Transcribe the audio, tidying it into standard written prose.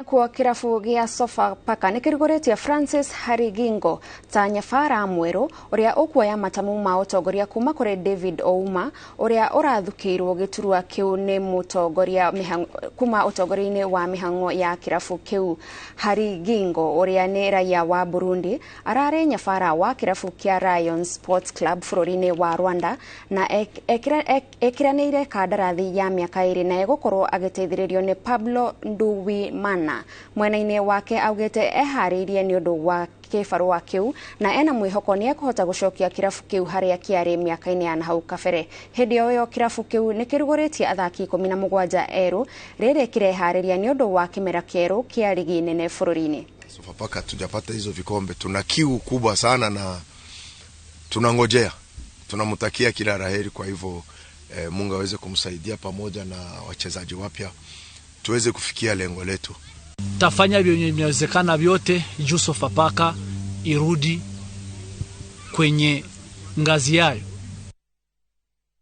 Kuo kĩrabu gĩa Sofapaka nĩ Francis Harigingo ta nyabara mwerũ ũrĩa ũkuoya matamu ma ũtongoria kuma kũrĩ David Ouma ũrĩa ũrathukĩirwo gĩturwa kĩu nĩ mũtongoria kuma ũtongoria-inĩ wa mĩhang'o ya kĩrabu kĩu. Harigingo ũrĩa nĩ raia wa Burundi ararĩ nyabara wa kĩrabu kĩa Rayon Sports Club bũrũri-inĩ wa Rwanda na ekĩranĩire kandarathi ya mĩaka 2 na egũkorwo agĩteithĩrĩrio nĩ Pablo Nduwimana. Mwena-inĩ wake augĩte eharĩirie nĩ ũndũ wa kĩbarũa kĩu na ena mwĩhoko nĩ ekũhota gũcokia kĩrabu kĩu harĩa kĩarĩ mĩaka-inĩ ya nahau kabere. Hĩndĩ o ĩyo kĩrabu kĩu nĩ kĩrugũrĩtie athaki 17 erũ rĩrĩ kĩreharĩria nĩ ũndũ wa kĩmera kĩerũ kĩa ligi nene bũrũri-inĩ. Sofapaka tujapata hizo vikombe, tuna kiu kubwa sana na tunangojea, tunamtakia kila laheri. Kwa hivyo Mungu aweze kumsaidia pamoja na wachezaji wapya tuweze kufikia lengo letu. Tafanya vyenye vinawezekana vyote juu Sofapaka irudi kwenye ngazi yayo.